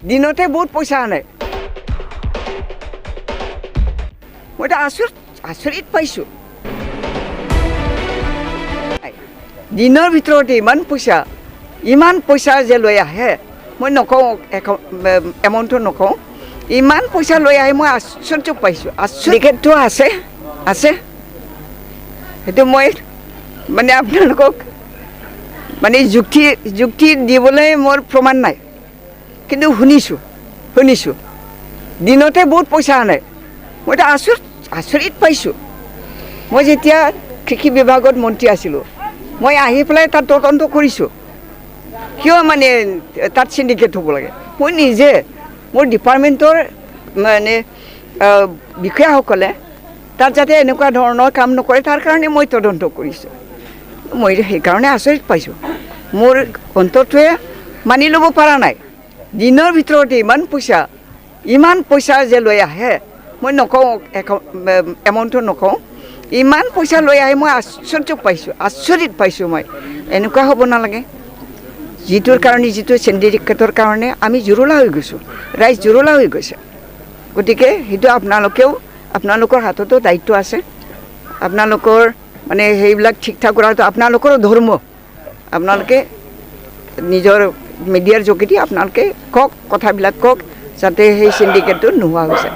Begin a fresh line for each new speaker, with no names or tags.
দিনতে বহুত পইচা আনে। মই এতিয়া আচৰিত আচৰিত পাইছোঁ। দিনৰ ভিতৰতে ইমান পইচা, ইমান পইচা যে লৈ আহে, মই নকওঁ, এমাউণ্টটো নকওঁ, ইমান পইচা লৈ আহে, মই আশ্চৰ্য পাইছোঁ। আশ্চৰ্যটো আছে, আছে, সেইটো মই মানে আপোনালোকক মানে যুক্তি যুক্তি দিবলৈ মোৰ প্ৰমাণ নাই, কিন্তু শুনিছোঁ, শুনিছোঁ দিনতে বহুত পইচা আনে। মই এতিয়া আচৰিত আচৰিত পাইছোঁ। মই যেতিয়া কৃষি বিভাগত মন্ত্ৰী আছিলোঁ, মই আহি পেলাই তাত তদন্ত কৰিছোঁ, কিয় মানে তাত চিণ্ডিকেট হ'ব লাগে। মই নিজে মোৰ ডিপাৰ্টমেণ্টৰ মানে বিষয়াসকলে তাত যাতে এনেকুৱা ধৰণৰ কাম নকৰে, তাৰ কাৰণে মই তদন্ত কৰিছোঁ। মই সেইকাৰণে আচৰিত পাইছোঁ। মোৰ অন্তৰটোৱে মানি ল'ব পৰা নাই। দিনৰ ভিতৰতে ইমান পইচা, ইমান পইচা যে লৈ আহে, মই নকওঁ, এমাউণ্টটো নকওঁ, ইমান পইচা লৈ আহে, মই আশ্চৰ্য পাইছোঁ, আচৰিত পাইছোঁ। মই এনেকুৱা হ'ব নালাগে। যিটোৰ কাৰণে, যিটো চিণ্ডিকেটৰ কাৰণে আমি জুৰুলা হৈ গৈছোঁ, ৰাইজ জুৰুলা হৈ গৈছে। গতিকে সেইটো আপোনালোকেও, আপোনালোকৰ হাততো দায়িত্ব আছে। আপোনালোকৰ মানে সেইবিলাক ঠিক ঠাক কৰাটো আপোনালোকৰো ধৰ্ম। আপোনালোকে নিজৰ মিডিয়াৰ যোগেদি আপোনালোকে কওক, কথাবিলাক কওক, যাতে সেই চিণ্ডিকেটটো নোহোৱা হৈছে।